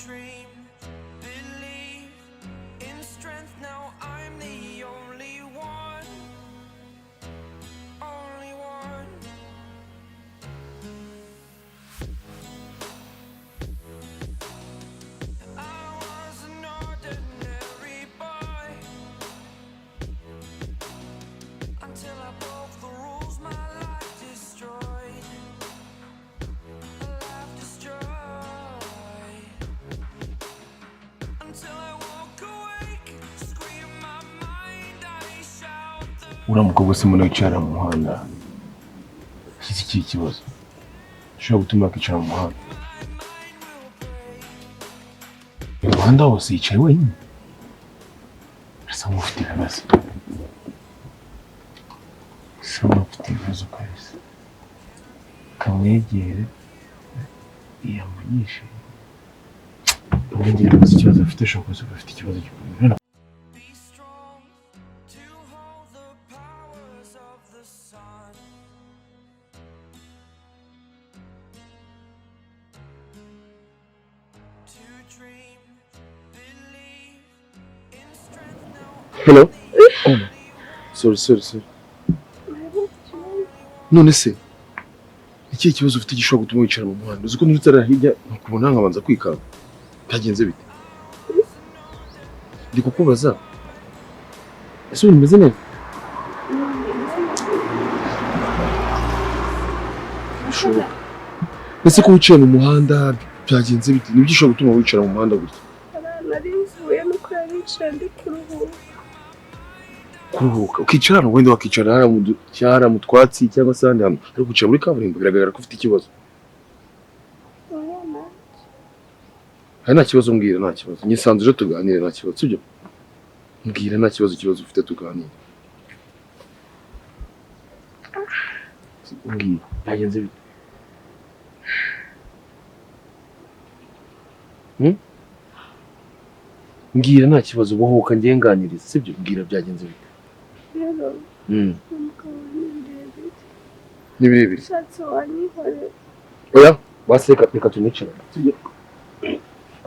dream, believe in strength. Now I'm the only one, only one. I was an ordinary boy until I broke the rules. My life destroyed. Life destroyed. Until I woke awake, scream my mind, I shout the Uriya mukobwa se mbona wicara mu muhanda, ashyize ikihe kibazo ushobora gutuma akicara mu muhanda? My mind will break. Uyu muhanda wose yicaye wenyine, asa nk'ufite ibibazo, asa nk'ufite ibibazo kabisa. Kamwegere yamunyishe, kamwegere abaze ikibazo afite, ashobora kuba afite ikibazo gikomeye. Be strong to hold the powers of the sun. To dream, believe in strength. Now Hello. Oh, sorry, sorry, sorry. None se ikihe kibazo ufite gishobora gutuma wicara mu muhanda? Uzi ko nurutse hirya nkakubona nkabanza kwikanga. Byagenze bite? Ndi kukubaza. Ese ubu umeze neza? Bishoboka. Ese ko wicaye mu muhanda byagenze bite? Nibyo gishobora gutuma wicara mu muhanda gutya? Nari mvuye nuko yaricaye ndi kuruhuka. Kuruhuka. Ukicara hano, wenda wakicara hariya mu hariya mu twatsi cyangwa se ahandi hantu. Ariko kwicara muri kaburimbo biragaragara ko ufite ikibazo. Urabona? Hari nta kibazo, mbwira, nta kibazo. Nyisanze ejo tuganire, nta kibazo, sibyo? Mbwira, nta kibazo, ikibazo ufite tuganire. Mbwira, byagenze bite? Hmm? Mbwira, nta kibazo, bohoka ngenganiriza, sibyo? Mbwira, byagenze bite? Rero umugabo ni birebire. Ni birebire. Ushatse wanyihorera. Oya, basi reka reka tunicarane, sibyo?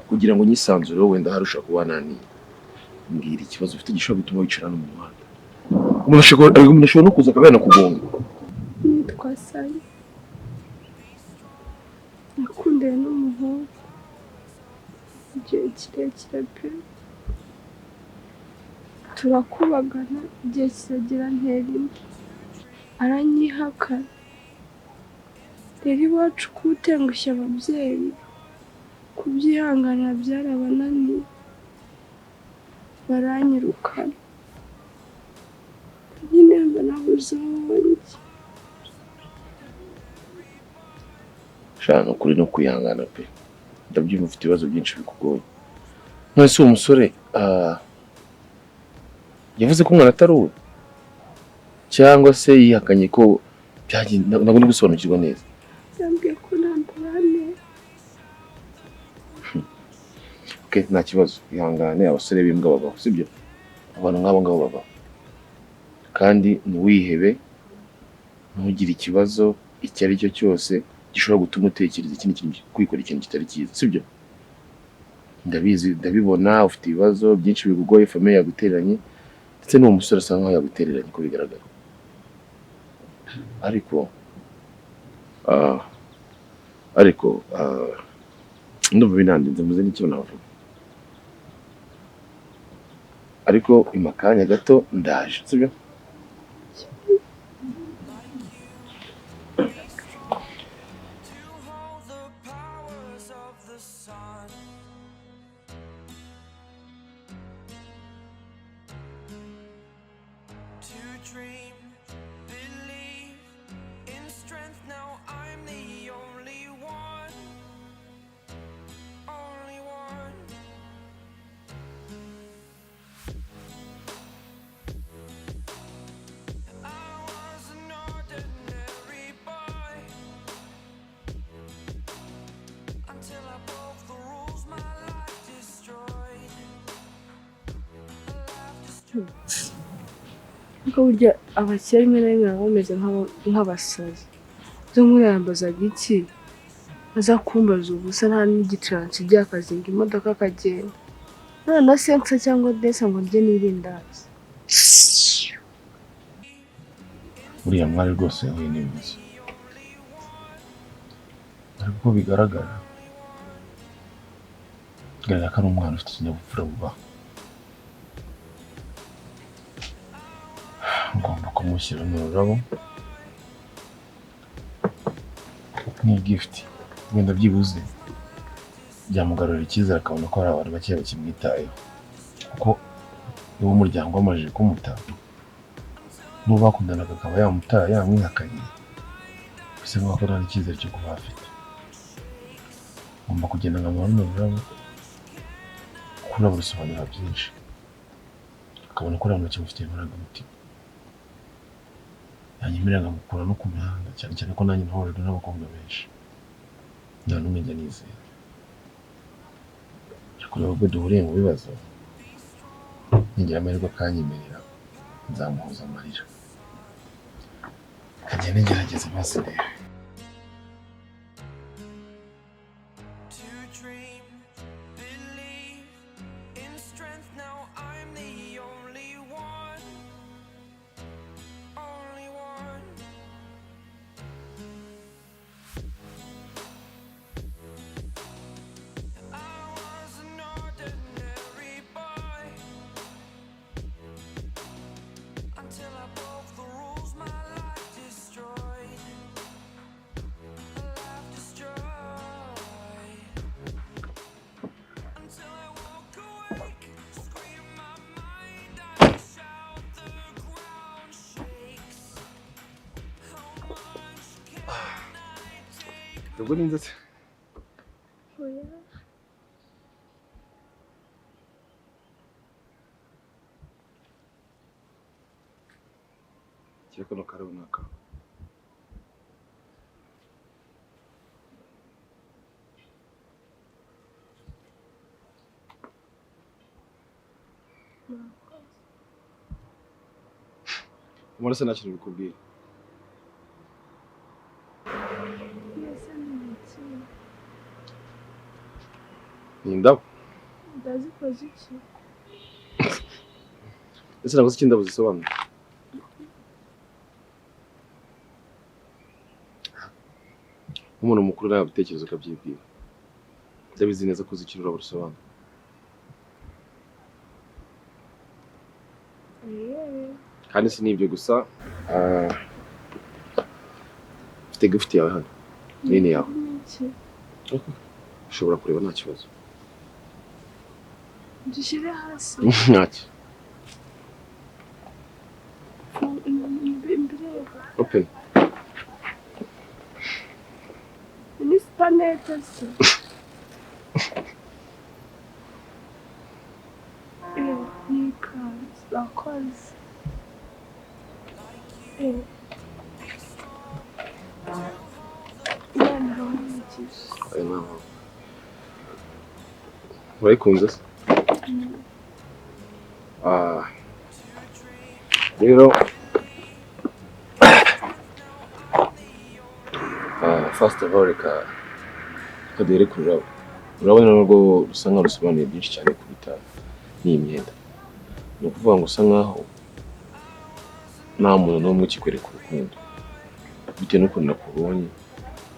Kugira ngo nyisanzure, wenda hari ushobora kuba wananiye. Mbwira ikibazo ufite gishobora gutuma wicara hano mu muhanda. Umuntu ashobora no kuza akaba yanakugonga. Nitwa Sally. Nakundanye n'umuhungu igihe kirekire pe, turakubagana, igihe kiragera ntera inda, aranyihakana. Rero iwacu kuwutengushya ababyeyi, kubyihanganira byarabananiye, baranyirukana. Nyine mba nabuze aho njya. Shana, ukuri no kwihangana pe, ndabyumva ufite ibibazo byinshi bikugoye. None se uwo musore yavuze ko umwana atari uwe, cyangwa se yihakanye ko byagenze? Ntabwo ndi gusobanukirwa neza. Yambwiye ko nta ndarane. Okay, nta kibazo, ihangane. Abasore b'imbwa babaho, sibyo? Abantu nk'abo ngabo babaho, kandi ntiwihebe, ntugire ikibazo icyo ari cyo cyose gishobora gutuma utekereza ikindi kintu, kwikora ikintu kitari cyiza, sibyo? Ndabizi, ndabibona, ufite ibibazo byinshi bikugoye, famille yagutereranye, ndetse n'uwo musore asa nkaho yagutereranye uko bigaragara. Ariko ndumva binandinze muze n'icyo navuga, ariko ima akanya gato ndaje, sibyo? To hold the powers of the sun. To dream, believe in strength. Now I'm the only one, only one. I was an ordinary boy until I broke the rules. My life destroyed. Life destroyed. Ariko burya abakire rimwe na rimwe baba bameze nk'abasazi. Zo nkuru yambazaga iki? Aza kumbaza ubusa nta n'igiciro nsigiye akazinga imodoka akagenda. Nta na senkisa cyangwa desa ngo ndye n'irindazi. Uriya mwari rwose yahuye n'ibibazo. Ariko uko bigaragara, bigaragara ko ari umwana ufite ikinyabupfura vuba. Ngomba kumushyira mu rurabo nk'igift, wenda byibuze byamugarurira icyizere akabona ko hari abantu bake bakimwitayeho, kuko niba umuryango wamajije kumuta, n'uwo bakundanaga akaba yamutaye yamwihakanye, bisa nkaho ko nta n'icyizere cyo kuba afite. Ngomba kugenda nkamuha runo rurabo, kuko ururabo rusobanura byinshi, akabona ko nta muntu ukimufitiye amarangamutima. Yanyemerera nkamukura no ku mihanda, cyane cyane ko nanjye nahujwe n'abakobwa benshi, nta n'umwe njya nizera. Ariko rero ubwo duhuriye mu bibazo, ningira amahirwe akanyemerera, nzamuhoza amarira. Kagende ngerageze maze ndebe. To dream, believe in strength. Now I'm the only one, only one. I was an ordinary boy until I broke the rules. My life destroyed, life destroyed. Until I woke awake, scream my mind, I shout, the ground shakes. How much can I take? Ubwo ni inzozi. Oya. Kiri kano karabo ni akawe. Amaraso nta kintu bikubwira. Mbese ni iki? Ni indabo. Ndazikoze iki? Ese ntabwo uzi icyo indabo zisobanura? Nk'umuntu mukuru nawe bitekerezo ukabyibwira. Ndabizi neza ko uzi icyo ururabo rusobanura. Yeee. Kandi si n'ibyo gusa, mfite gift yawe hano. Nini yawe. Ni iki? Ushobora kureba nta kibazo. Dushyire hasi. Ntacyo. Mbireba. Open. Ni supanete se. Ni ikanzu. Bakoze. Imana ibahe umugisha. Ayo ni amahoro. Urayikunze se? Rero first of all reka duhere ku rurabo. Urabona nubwo rusa nkaho rusobanuye byinshi cyane kuruta n'iyi myenda. Ni ukuvuga ngo usa nkaho nta muntu n'umwe ukikwereka urukundo, bitewe n'ukuntu nakubonye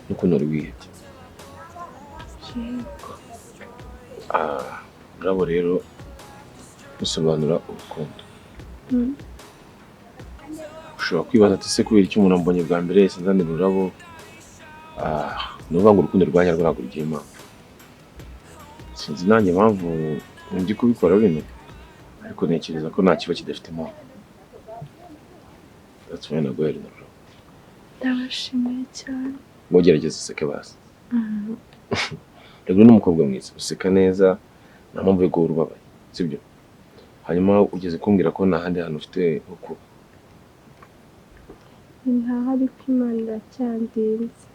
n'ukuntu wari wihebye. Yego. Ururabo rero rusobanura urukundo. Ushobora kwibaza ati ese kubera iki umuntu ambonye bwa mbere yahise anzanira ururabo? Ni ukuvuga ngo urukundo rwa nyarwo ntabwo rugira impamvu. Sinzi nanjye impamvu ndi kubikora bino, ariko ntekereza ko nta kiba kidafite impamvu. That's why naguhaye runo rurabo. Ndabashimiye cyane. Mugerageze useke basi. Rero ni umukobwa mwiza, useka neza, nta mpamvu yo guhora ubabaye, sibyo? Hanyuma ugeze kumbwira ko nta handi hantu ufite ho kuba. Ntaho, ariko Imana iracyandinze.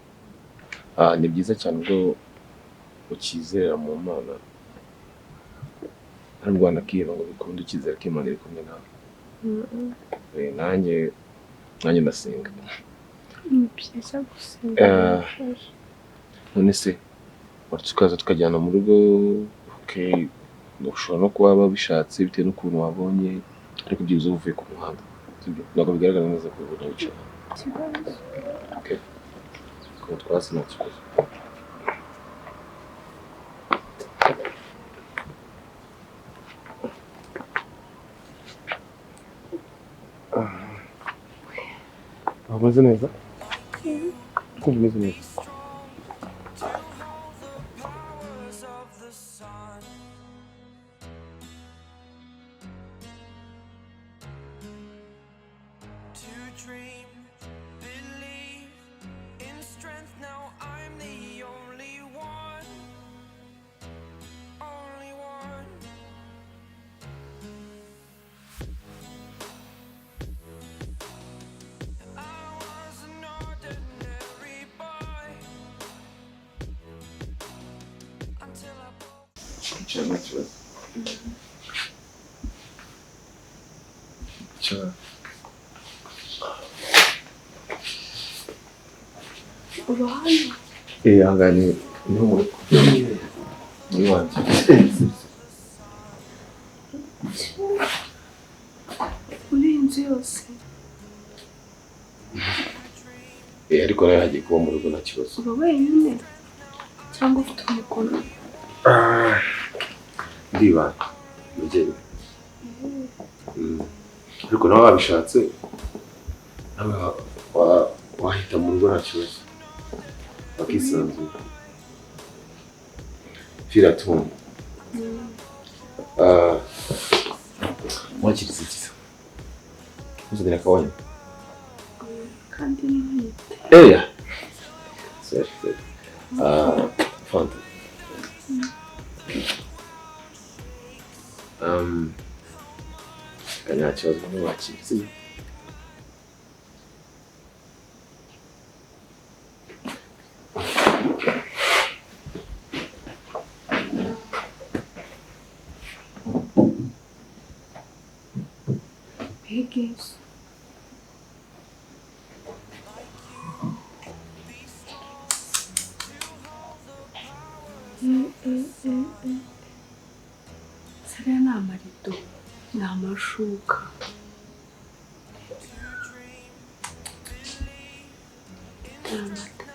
Ni byiza cyane ubwo ukizera mu Mana. Nta Rwanda akiheba ngo bikunde, ukizera ko Imana iri kumwe nawe. Nanjye ndasenga. Ni byiza gusenga, birafasha. None se waretse ukaza tukajyana mu rugo, okay, ushobora no kuba babishatse bitewe n'ukuntu wabonye, ariko byibuze uvuye ku muhanda, sibyo? Ntabwo bigaragara neza ko ubona wicaye. Ikibazo. Okay. Ku twasi nta kibazo. Umeze neza? Kumva umeze neza. Powers of the sun. To dream, believe in strength. Now I'm the only one. Only one. I was an ordinary boy until I broke. Icara nta kibazo. Icara. Uba hano? Aha ni niho mu rugo. Ni iwanjye. Muri iyi nzu yose? Ariko nawe hagiye kuba mu rugo nta kibazo. Uba wenyine cyangwa ufite umukono? Ndibana umubyeyi. Ariko nawe wabishatse nawe wahita mu rugo nta kibazo, wakisanzura. Feel at home. Wakirize iki? Uzanira akawanya. Kandi ntwite. Eya. Sorry, sorry. Fanta. Nta kibazo ntiwakira, sibyo? Mbega inzu. Sariya ni amarido, ni amashuka. Ni amata.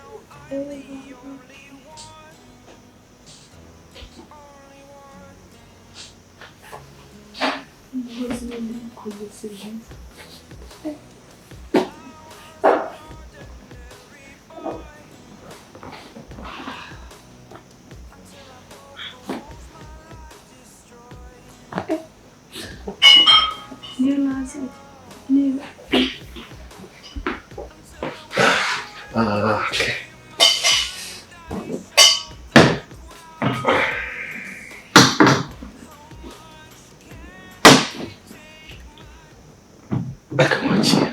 Umugozi ni ukuntu zimeze. Niyo naza niba Okay. Akamwakira.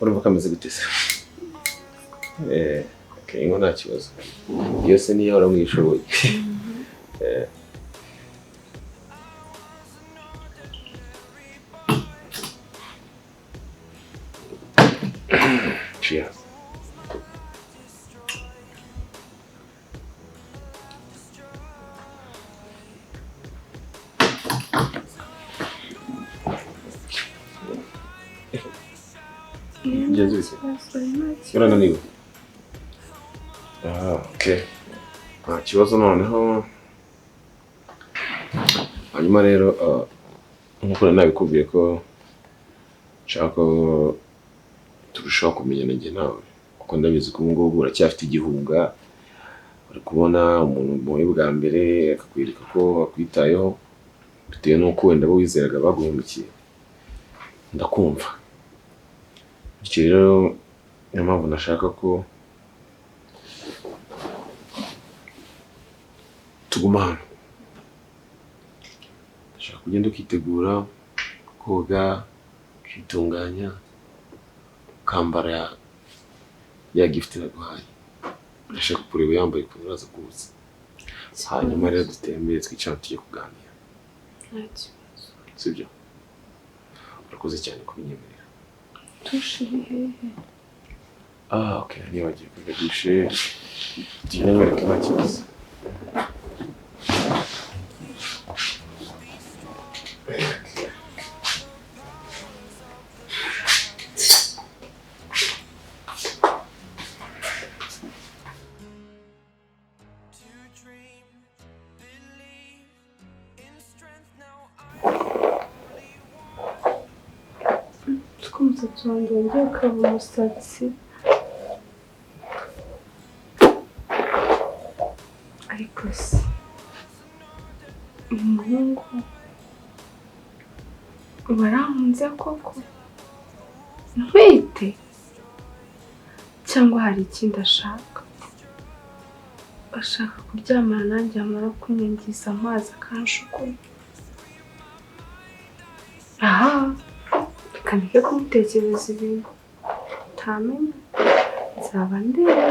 Urumva kameze gute se? Okay, ingo nta kibazo. Iyo se niyo uramwishoboye. Cheers. Bigeze bite? Urananiwe? Okay. Nta kibazo noneho. Hanyuma rero nk'uko nari nabikubwiye ko nshaka ko turushaho kumenyana njye nawe, kuko ndabizi ko ubu ngubu uracyafite igihunga, uri kubona umuntu mubi bwa mbere akakwereka ko akwitayeho bitewe n'uko wenda abo wizeraga baguhemukiye. Ndakumva. Bityo rero niyo mpamvu nashaka ko tuguma hano. Ushaka kugenda ukitegura, koga, ukitunganya, ukambara ya gift naguhaye. Ndashaka kureba yambaye ukuntu uraza kuza. Hanyuma rero dutembere twicara tujye kuganira. Nta kibazo. Sibyo? Urakoze cyane kubinyemerera. Tushe iri hehe? Ah, okay. Nibagiwe kwiga dushe. Tugende nkwereke nta kibazo. To dream, believe in strength. Now I'm Ko umusatsi wanjye wongeye ukaba umusatsi. Ariko se uyu muhungu warankunze koko? Ntwite? Cyangwa hari ikindi ashaka? Ashaka kuryamana nanjye yamara kunyangiza amazi akanshukunya. Aha, reka ndeke kumutekereza ibintu utamenya, nzaba ndeba.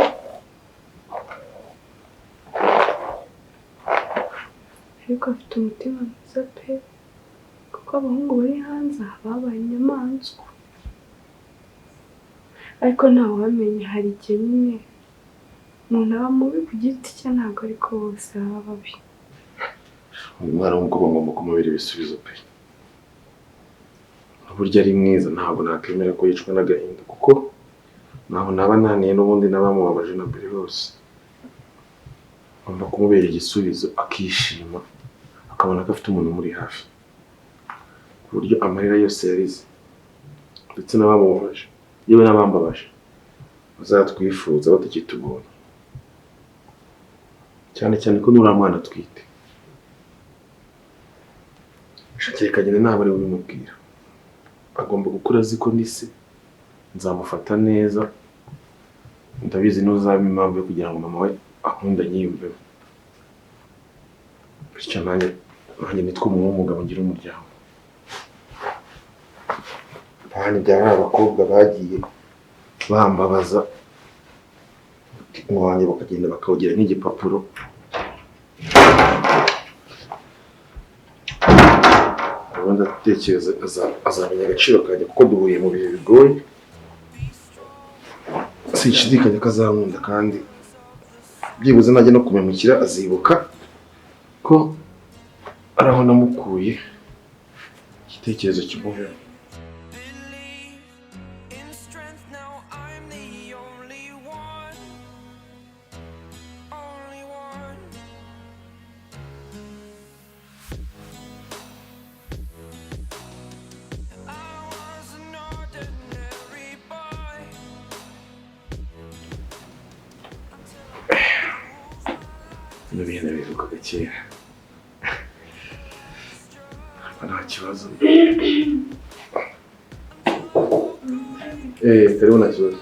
Ariko afite umutima mwiza pe, kuko abahungu bari hanze aha babaye inyamaswa. Ariko ntawamenya, hari igihe nyine umuntu aba mubi ku giti cye, ntabwo ariko bose baba babi. Uyu mwana w'umukobwa ngomba kumubera ibisubizo pe. Burya ari mwiza, ntabwo nakemera ko yicwa n'agahinda kuko ntaho naba naniye n'ubundi n'abamubabaje na mbere bose. Ngomba kumubera igisubizo akishima, akabona ko afite umuntu umuri hafi. Ku buryo amarira yose yarize ndetse n'abamubabaje, yewe n'abambabaje bazatwifuza batakitubonye. Cyane cyane ko nuriya mwana atwite. Shakira kagenda ntabwo ari we ubimubwira. Agomba gukura azi ko nise nzamufata neza. Ndabizi ntuzaba impamvu yo kugira ngo mama we ankunda nyiyumvemo. Bityo nanjye nitwe umuntu w'umugabo ngira umuryango. Kandi byaba abakobwa bagiye bambabaza wanjye bakagenda bakawugira nk'igipapuro. Ubundi atekereza azamenya agaciro kanjye kuko duhuye mu bihe bigoye. Sinshidikanya ko azankunda kandi byibuze najya no kumemukira azibuka ko ari aho namukuye. Igitekerezo kimuveho. believe in strength. Now I'm the only one, only one. I was an ordinary boy. Bino bihe nabiherukaga kera. Nta kibazo. Karibu nta kibazo.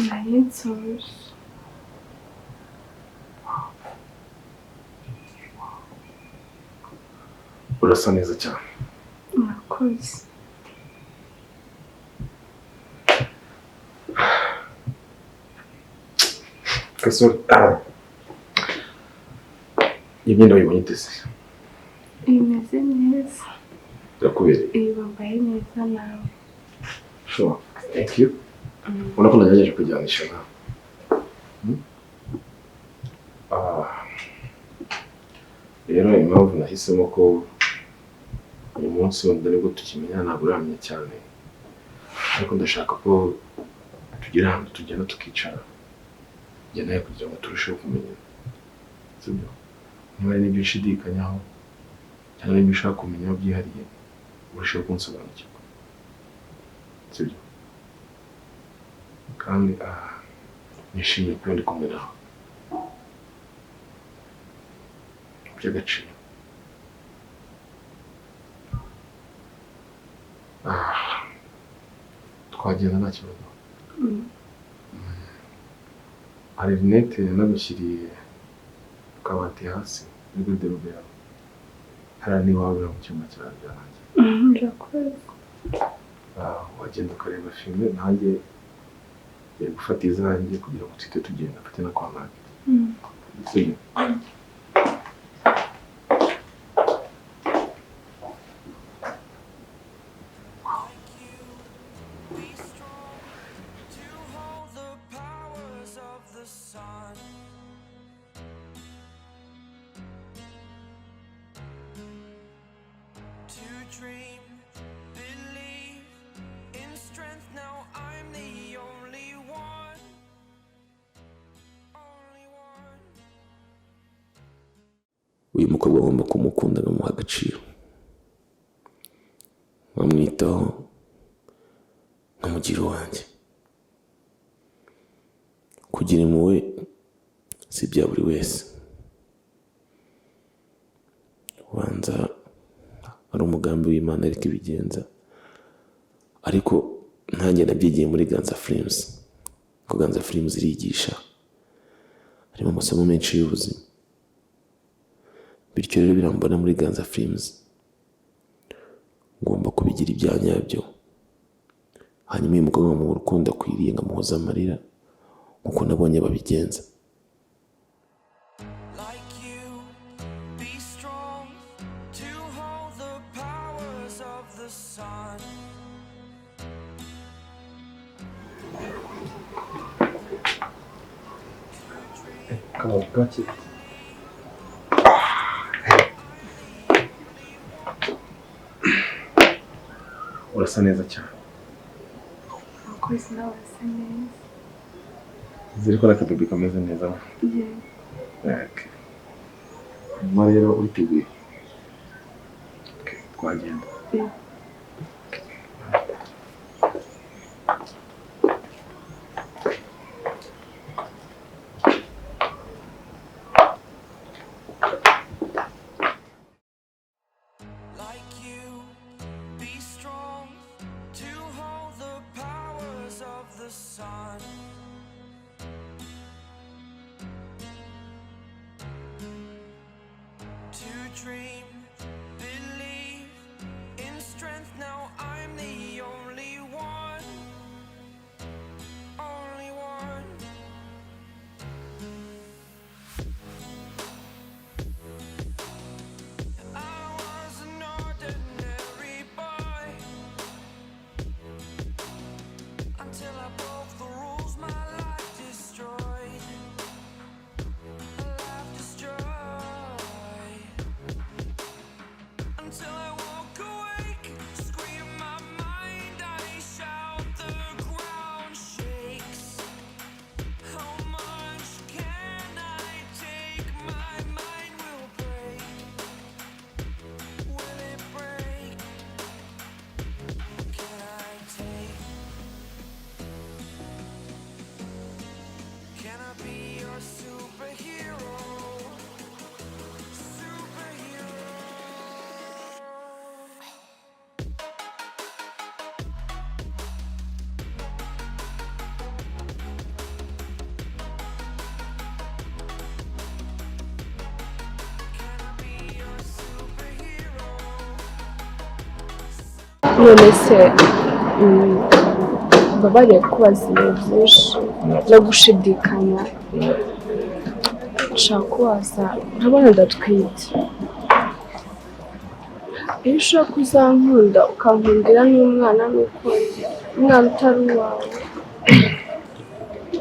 Nari nsoje. Urasa neza cyane. Murakoze. Gasore, iyi myenda wayibonye ute se? Imeze neza. Irakubereye. Iyi wambaye neza nawe. Sure. Thank you. Ubona ko nagerageje kujyanisha nawe. Rero impamvu nahisemo ko uyu munsi wenda nibwo tukimenya ntabwo uramenya cyane, ariko ndashaka ko tugera ahantu tugenda tukicara njye nawe kugira ngo turusheho kumenyana. Sibyo? Niba hari n'ibyo ushidikanyaho cyangwa n'ibyo ushaka kumenyaho byihariye, urusheho kunsobanukirwa. Sibyo? Kandi nishimiye kuba ndi kumwe nawe. By'agaciro. Twagenda nta kibazo. Hari rinete nagushyiriye ku kabati hasi muri garderobe yawe. Hariya n'iwawe mu cyumba cyawe byarangiye. Urakoze. Wagenda ukareba filime, nanjye ngiye gufata izanjye kugira ngo tuhite tugenda mfate na kwa muganga. Sibyo? Be strong to hold the powers of the sun. To dream, believe in strength. Now I'm the only one. Only one. Uyu mukobwa agomba kumukunda, nkamuha agaciro, nkamwitaho, nkamugira uwanjye. Kugira impuhwe si ibya buri wese, ubanza ari umugambi w'Imana ariko ibigenza. Ariko ntanjye nabyigiye muri Ganza Films, kuko Ganza Films irigisha, harimo amasomo menshi y'ubuzima. Bityo rero birambona muri Ganza Films ngomba kubigira ibya nyabyo, hanyuma uyu mukobwa nkamuha urukundo akwiriye, nkamuhoza amarira nk'uko nabonye babigenza. Like you, be strong to hold the powers of the sun. Come on, got it. Urasa neza cyane. Urakoze, nawe urasa neza. Nizere ko n'akabibi kameze neza. Yeah. Okay. Hanyuma rero uriteguye? Okay, twagenda. Yeah. Like you, be strong to hold the powers of the sun. To dream, believe in strength. Now I'm the only one. Only one. I was an ordinary boy until I broke the rules. My life destroyed. My life destroyed. Until I woke awake, scream my mind. I shout, the ground shakes. How much can I take? My mind will break. Will it break? Can I take? Can I be your superhero? Superhero. Can I be your superhero? None se mbabariye kubaza ibintu byinshi no gushidikanya. Nshaka kubaza, urabona ndatwite. Iyo ushaka uzankunda ukankundira n'umwana n'ukundi umwana utari uwawe.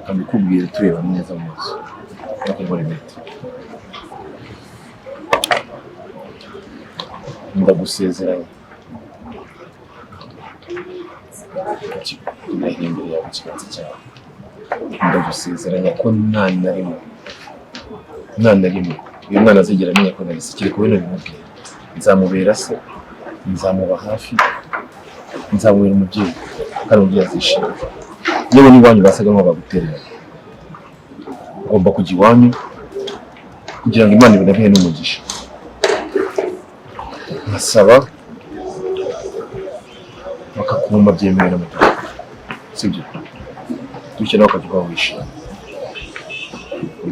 Abikubwira tureba neza mu maso. Nakubona rinete. Ndagusezeranya. Ndahira imbere yawe ikiganza cyawe. Ndagusezeranya ko nta na rimwe, nta na rimwe uyu mwana azigera amenya ko nari se, kereka wowe nabimubwiye. Nzamubera se, nzamuba hafi, nzamubera umubyeyi, kandi umubyeyi azishima. Yewe n'iwanyu basaga nkaho bagutereranye. Ugomba kujya iwanyu kugira ngo Imana ibinabihe n'umugisha. Nkasaba bakakumpa byemewe n'amategeko. Sibyo? Bityo nawe ukajya uba wishimye.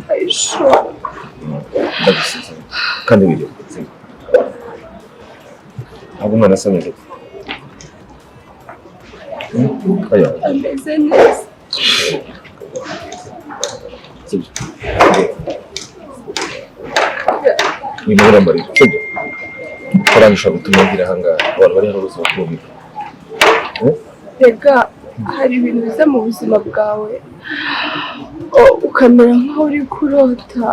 Are you sure? Ndagusezeranya. Kandi wireba. Sibyo? Ntabwo umwana asa neza. Oya. Ameze neza. Sibyo? Wimubura amarira. Sibyo? Korani ishobora gutuma ngira ahangaha. Abantu bari hano bose bakumva. Rega hari ibintu biza mu buzima bwawe ukamera nkaho uri kurota,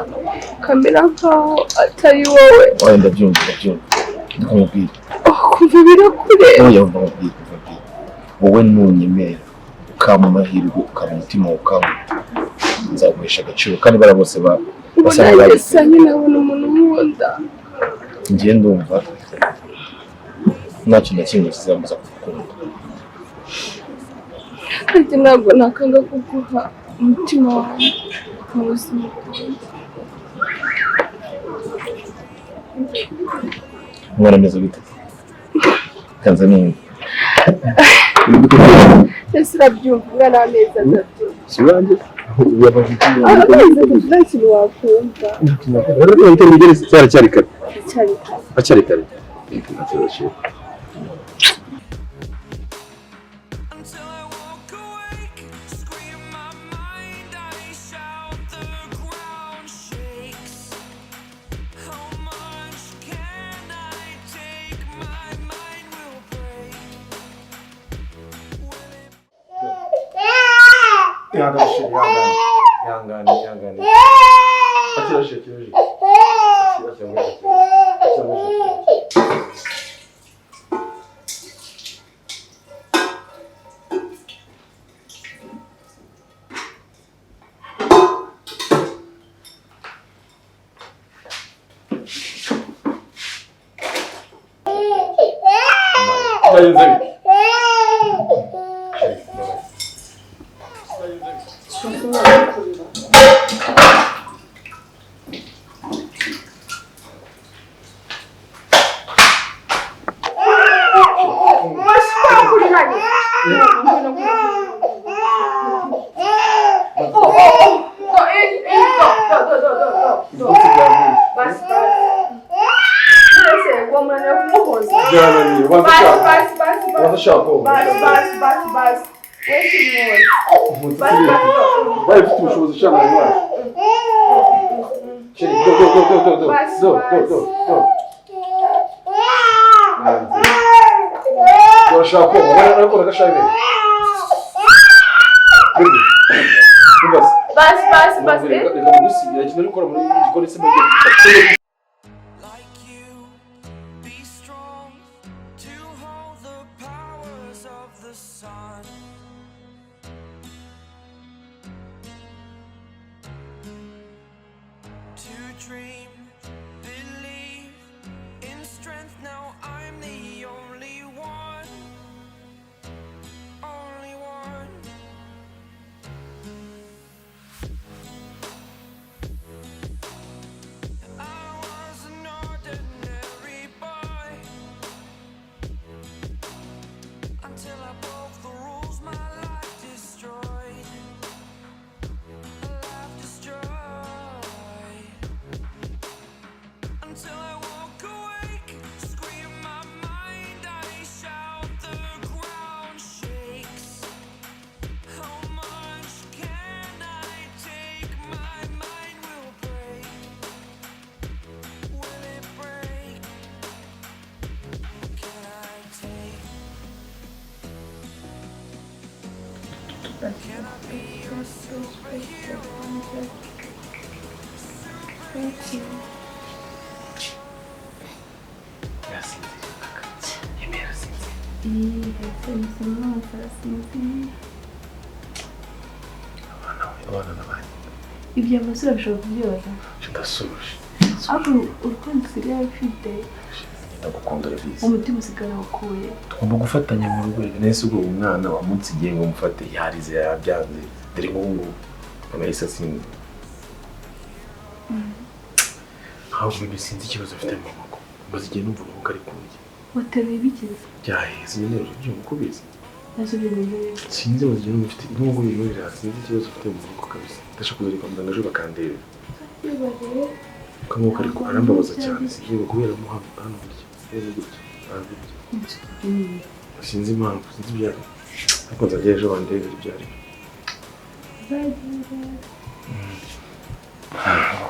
ukamera nkaho atari wowe. Oya, ndabyumva, ndabyumva. Ndakumubwira. Kumva birakureba. Oya, ndamubwira, ndamubwira. Wowe nunyemerera ukampa amahirwe, ukampa umutima ukampa, nzaguhesha agaciro. Kandi bariya bose Ubu basa nanjye nk'ababizi. sa nkabona umuntu nkunda. Njye ndumva nta kintu na kimwe kizambuza kugukunda. Nanjye ntabwo nakanga kuguha umutima wawe mu buzima bwanjye. Umwana ameze gute? Kanze numva. Ese urabyumva umwana w'amezi 3? Si uwanjye? Amezi 3 nta kintu wakumva. Cyaracyari kare. Cyari kare. Acyari kare. Until I walk awake, scream my mind, I shout, the ground shakes. How much can I take? My mind will break. Will it Ihangane sheri, ihangane. Ihangane, ihangane. Akira sheri, akira sheri. Akira, akira, akira. Akira, akira. Byagenze bite? Sheri, mbabazi. Byananiye, ubanza ushaka. Ubanza ushaka koga. Bari ufite ubushobozi ushaka mu mwana. Sheri, go, go, go, go, go, go, go, go, go, go. Urashaka koga, barakora agashaka ibintu. Baby, umva se. Reka mugusigira ikintu uri gukora muri gikoni se muri like you? Be strong to hold the powers of the sun. To dream, believe in strength. Now I'm the only one. Only one. I was an ordinary boy until I broke the rules. My life destroyed. Life destroyed. Until I walk awake, scream my mind, I shout, the ground shakes. How much can I take? My mind will break. Will it break? Can I take? Can I be your superhero? Thank you. Yasinziriye. Yemera asinziriye. Arasinziriye. Abana we, abana n'abandi. Ibyo amasura bishobora kubyibaza. Ndasuje. Ariko urukundo usigaye ufite, Ndagukunda, urabizi. umutima usigara ukuye. Tugomba gufatanya mu rugo. Reka nese ubwo umwana wamunsigiye ngo mufate yarize yabyanze. Dore nk'ubu ngubu mama yahise asinzira. Ahubwo bibi sinzi ikibazo mfite mu maboko. Maze igihe numva amaboko ari kundya. Wateruye ibikiza. Byaheze nyine, urabyumva uko ubizi. Sinzi ubuzima mufite nk'uko bibonera, sinzi ikibazo ufite mu maboko kabisa. Ndashaka kuzajya kwa muganga ejo bakandebera. Kamwe ariko arambabaza cyane, sinzi kubera mo hano gutya. Rero gutya, gutya. Sinzi impamvu, sinzi ibyo ari. Ariko nzajya ejo bandebera ibyo ari.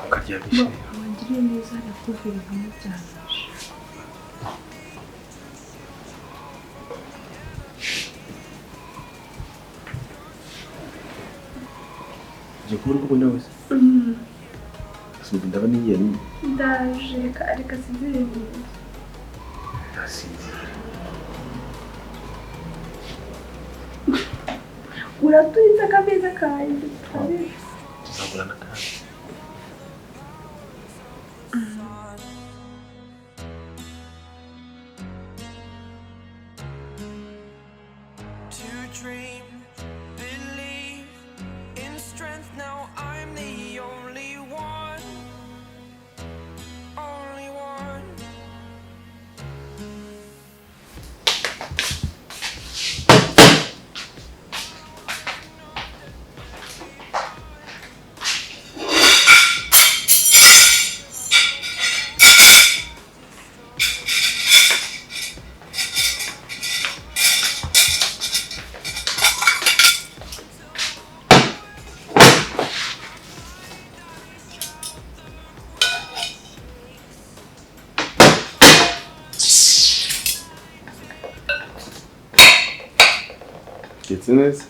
Ukaryamisha. Wangiriye neza nakuvura nkamuryamisha. Ugiye kubura uko ubona wese? Ndaba nigiye nini. Ndaje reka sinzire neza. Ndasinzira. Uraturitse akameza kanjye. Tuzagurana kandi. To dream, believe in strength. Now I'm the only one, only one. Geht's neza?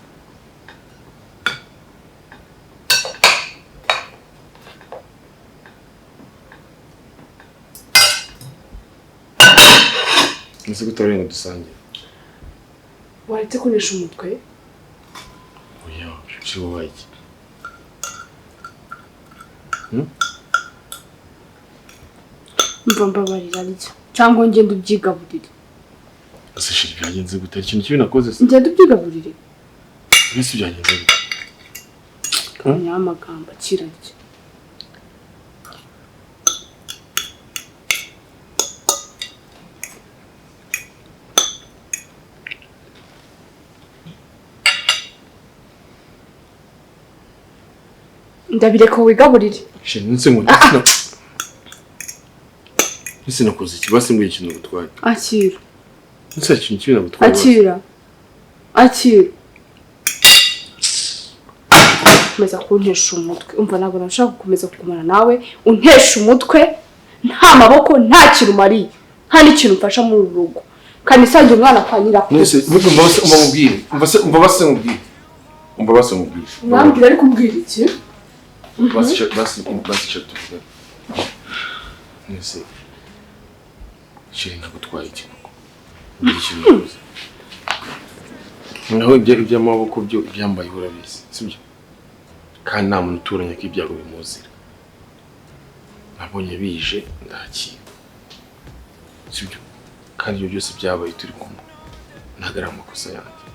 Ese kutarenda dusangiye? Waretse kunesha umutwe? Oya, cyo wabaye iki? Mva mbabarira rya cyangwa ngende ubyigaburire. Ese shiri byagenze gute? Ikintu kibi nakoze se? Ngende ubyigaburire. Ese byagenze gute? Nyamagambo kirarya. Ndabireka wigaburire. Shiri nse ngo nse nakoze iki? Basi mbwiye ikintu gutwaye. Akira. Nse ikintu kibi nagutwaye. Akira. Akira. Komeza kuntesha umutwe. Umva ntabwo nashaka gukomeza kugumana nawe, untesha umutwe, nta maboko, nta kintu umariye, nta n'ikintu umfasha muri uru rugo. Kandi sangiye umwana kwa nyirakuru. Nese umva base umva mubwire. Umva base mubwire. Umva base mubwire. Mwambwira ariko umbwira iki? Basi tuvuga. Nese shiri nagutwaye iki koko? Mbwira ikintu nakoze. Naho iby'amaboko byo ibyambaye urabizi, sibyo? Kandi nta muntu uturanye ko ibyago bimuzira. Nabonye bije ndakira, sibyo? Kandi ibyo byose byabaye turi kumwe, ntabwo ari amakosa yanjye.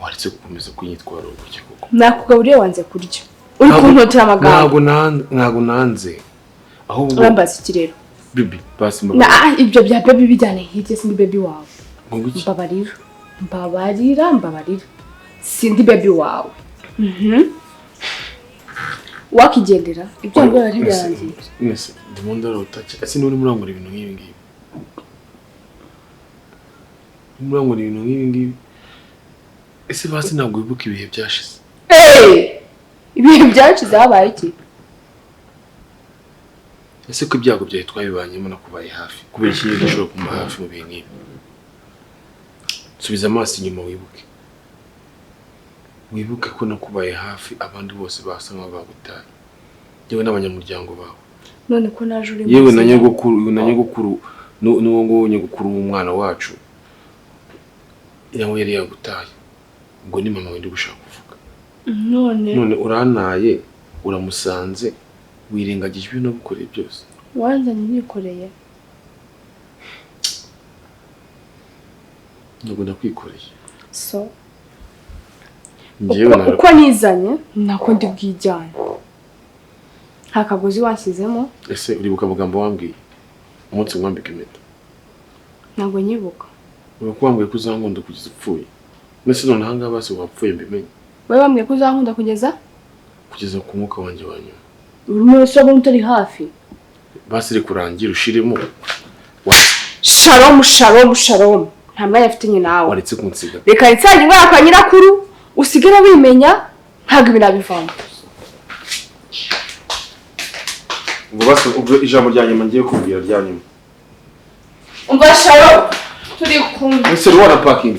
Waretse gukomeza kunyitwara gutya koko? Nakugaburiye wanze kurya. Uri kuntotera amagambo. Ntabwo nanze. Ahubwo urambaza iki rero? Bibi, basi mbabarira. Na ibyo bya baby bijyane hirya, sindi baby wawe. Mbabarira. Mbabarira, mbabarira. Sindi baby wawe. Wakigendera ibyo ngora ntibyarangiye. Nese ndimo ndarota. Ese ni uri murangura ibintu nk'ibi ngibi? Murangura ibintu nk'ibi ngibi? Ese basi ntabwo wibuka ibihe byashize? Ibihe byashize habaye iki? Ese ko ibyago byawe twabibanyemo nakubaye hafi, kubera iki nyine ushobora kumba hafi mu bihe nk'ibi? Subiza amaso inyuma wibuke. Wibuke ko nakubaye hafi abandi bose basa nkaho bagutaye. Yewe n'abanyamuryango bawe. None ko naje uri yewe na nyogokuru n'uwo nguwo nyogokuru w'umwana wacu nawe yari yagutaye. Ubwo ni mama wenda gushaka kuvuga. None urantaye, uramusanze, wirengagije ibintu nagukoreye byose. Wanzanye nikoreye. Ntabwo nakwikoreye. So uko nizanye nako ndi bwijyane. Nta kagozi wanshyizemo. Ese uribuka amagambo wambwiye umunsi nkwambika impeta? Ntabwo nyibuka. Uribuka wambwiye ko uzankunda kugeza upfuye? Mbese none ahangaha basi wapfuye mbimenye. Wowe bambwiye ko uzankunda kugeza ku mwuka wanjye wa nyuma. Urimo urabona utari hafi. Basi reka urangire ushiremo. Shalom, shalom, shalom. Nta mwanya afite nawe. Waretse kunsiga. Reka nsange umwana kwa nyirakuru usigare wimenya, ntabwo ibi nabivamo. Ubwo basi ubwo ijambo rya nyuma ngiye kubwira rya nyuma. Umva Shalom, turi kumwe. Ese ruwana parking.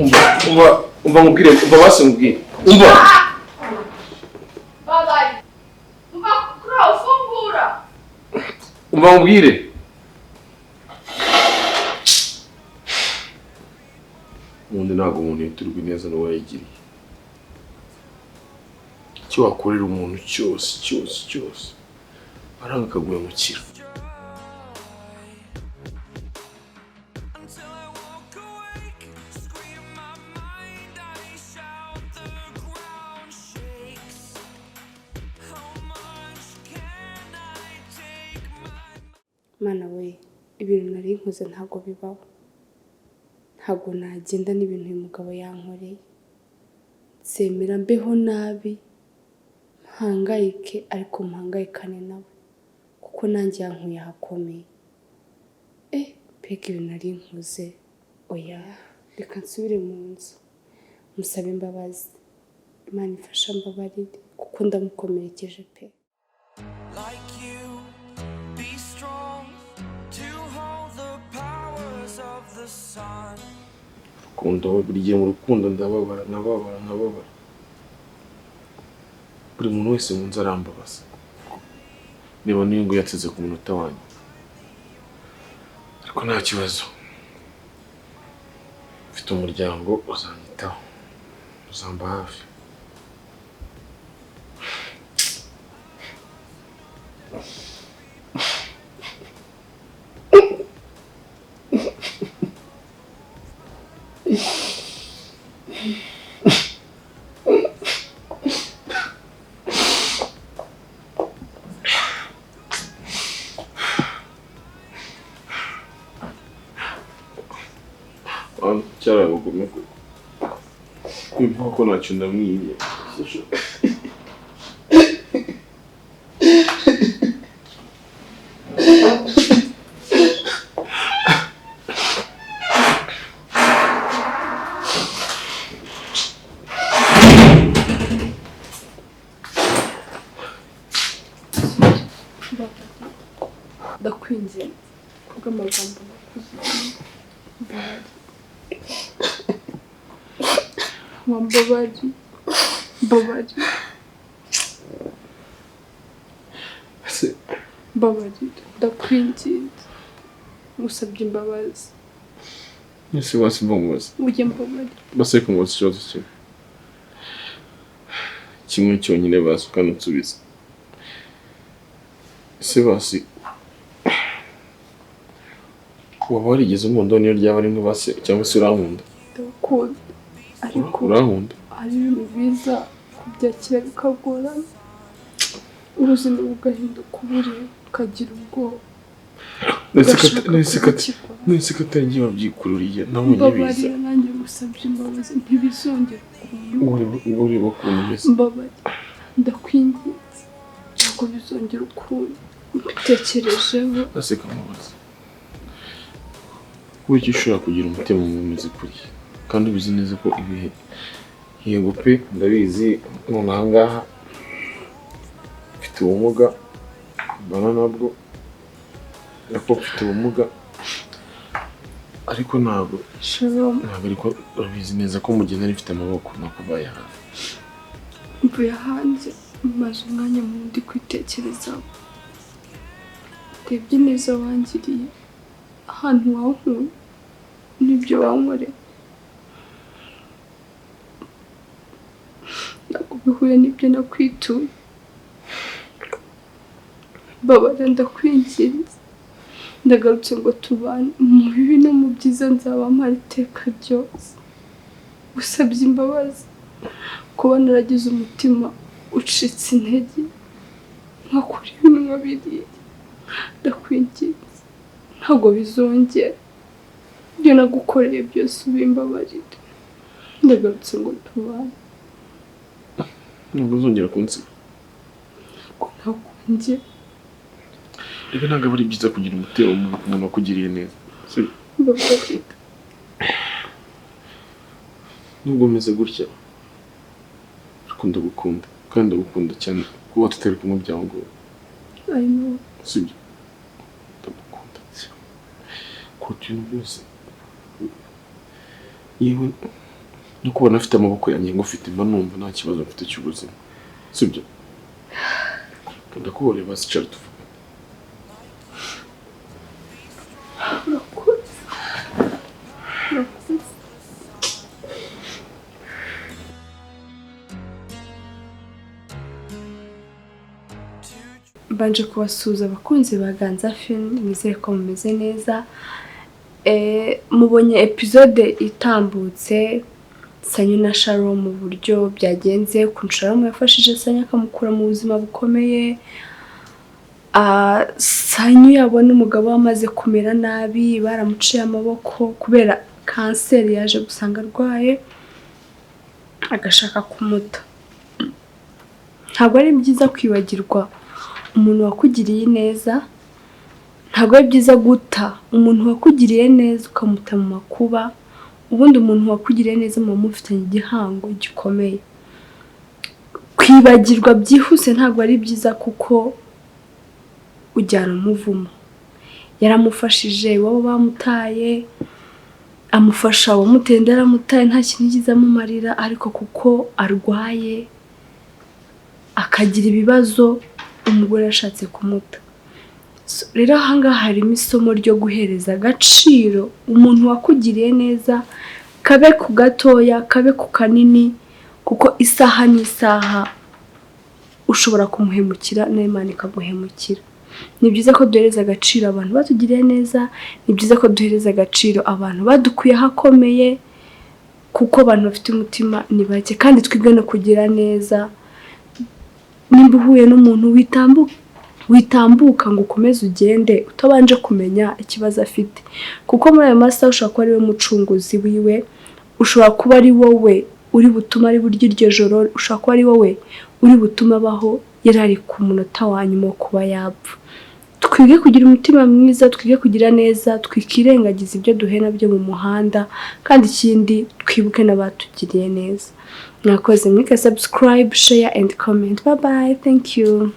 Umva umva umva nkubwire, umva basi nkubwire. Umva. Bye bye. Umva kuri ufungura. Umva nkubwire. Ubundi ntabwo umuntu yiturwa neza n'uwo yayigiriye. Icyo wakorera umuntu cyose cyose cyose aranga akaguhemukira. Until I walk awake, scream my mind, I shout, the ground shakes. How much can I take my Mana we, ibintu nari nkoze ntabwo bibaho. Ntabwo nagenda n'ibintu uyu mugabo yankoreye. Nsemera mbeho nabi, mpangayike ariko mpangayikane nawe, kuko nanjye yankuye ahakomeye. Mbega ibintu nari nkoze, oya reka nsubire mu nzu musabe imbabazi. Imana ifasha mbabarire kuko ndamukomerekeje pe. Like you, be strong to hold the powers of the sun. Rukundo, buri gihe mu rukundo ndababara, nkababara, nkababara. Buri muntu wese mu nzu arambabaza. Niba n'uyu nguyu yateze ku munota wanjye. Ariko nta kibazo. Mfite umuryango uzanyitaho. Uzamba hafi. Cyarabagome koko. Wimva ko ntacyo ndamwiye. Ndakwinginze kubw'amagambo nakuze. Mbabarira. Mbabarira. Mbabarira. Ndakwinginze. Musabye imbabazi. Ese basi mbamubaza. Ujye mbabarira. Basi ariko mubaze ikibazo kimwe. Kimwe cyonyine basi ukanansubiza. Ese basi waba warigeze unkunda niyo ryaba rimwe basi cyangwa se urankunda? Ndagukunda. Ariko urankunda? Hari ibintu biza kubyakira bikagorana. Ubuzima bugahinduka uburiri ukagira ubwoba. Nese ko atari njye wabyikururiye nabonye biza. Mbabarira nanjye ngusabye imbabazi ntibizongere ukundi. Ureba ukuntu umeze. Mbabarira ndakwinginze ntabwo bizongera ukundi. Mbitekerejeho. Naseka mubaza. Kuki ushobora kugira umutima umeze kuriya kandi ubizi neza ko ibihe yego pe ndabizi none aha ngaha mfite ubumuga mbana nabwo nako mfite ubumuga ariko ntabwo ariko urabizi neza ko mu gihe nari mfite amaboko nakubaye hafi. Mvuye hanze maze umwanya mundi kwitekerezaho. Ndebye neza wangiriye ahantu wankuye n'ibyo wankoreye. Ntabwo bihuye n'ibyo nakwituye. Mbabarira ndakwinginze. Ndagarutse ngo tubane mu bibi no mu byiza nzaba mpari iteka ryose. Usabye imbabazi kuba naragize umutima ucitse intege nkakora ibintu nka biriya. Ndakwinginze ntabwo bizongera. Ibyo nagukoreye byose ubimbabarire. Ndagarutse ngo tubane. Ntabwo uzongera kunsiga? Ko ntakongera. Reka, ntabwo aba ari byiza kugira umutima mubi ku muntu wakugiriye neza, sibyo? Mbabarira. Nubwo umeze gutya, ariko ndagukunda, kandi ndagukunda cyane. Kuba tutari kumwe byangora. I know. Sibyo? Ndagukunda cyane kuruta ibintu byose. Yewe, no kubona afite amaboko yanjye ngufite, mba numva nta kibazo mfite cy'ubuzima, sibyo? Ndakuboreye, basi icara tuvuge. Urakoze, urakoze. Mbanje kubasuhuza, abakunzi ba Ganza Film. Nizere ko mumeze neza. Mubonye episode itambutse, Sanyu na Shalom, mu buryo byagenze, ukuntu Shalom yafashije Sanyu akamukura mu buzima bukomeye. Sanyu yabona umugabo we amaze kumera nabi, baramuciye amaboko kubera kanseri yaje gusanga arwaye, agashaka kumuta. Ntabwo ari byiza kwibagirwa umuntu wakugiriye neza, ntabwo ari byiza guta umuntu wakugiriye neza ukamuta mu makuba. Ubundi umuntu wakugiriye neza muba mufitanye igihango gikomeye. Kwibagirwa byihuse ntabwo ari byiza, kuko ujyana umuvumo. Yaramufashije iwabo bamutaye, amufasha uwamuteye aramutaye, nta kintu yigeze amumarira, ariko kuko arwaye akagira ibibazo, umugore yashatse kumuta. So, rero ahangaha harimo isomo ryo guhereza agaciro umuntu wakugiriye neza, kabe ku gatoya, kabe ku kanini, kuko isaha n'isaha ushobora kumuhemukira n'Imana ikaguhemukira. Ni byiza ko duhereza agaciro abantu batugiriye neza, ni byiza ko duhereza agaciro abantu badukuye ahakomeye, kuko abantu bafite umutima ni bake. Kandi twige no kugira neza. Nimba uhuye n'umuntu, witambuka ngo ukomeze ugende utabanje kumenya ikibazo afite, kuko muri ayo masaha ushobora kuba ari we mucunguzi wiwe, ushobora kuba ari wowe uri butume ari buryo iryo joro, ushobora kuba ari wowe uri butume abaho yari ari ku munota wa nyuma wo kuba yapfa. Twige kugira umutima mwiza, twige kugira neza, twikirengagiza ibyo duhuye nabyo mu muhanda. Kandi ikindi, twibuke n'abatugiriye neza. Mwakoze, mwike subscribe, share and comment. Bye bye, thank you.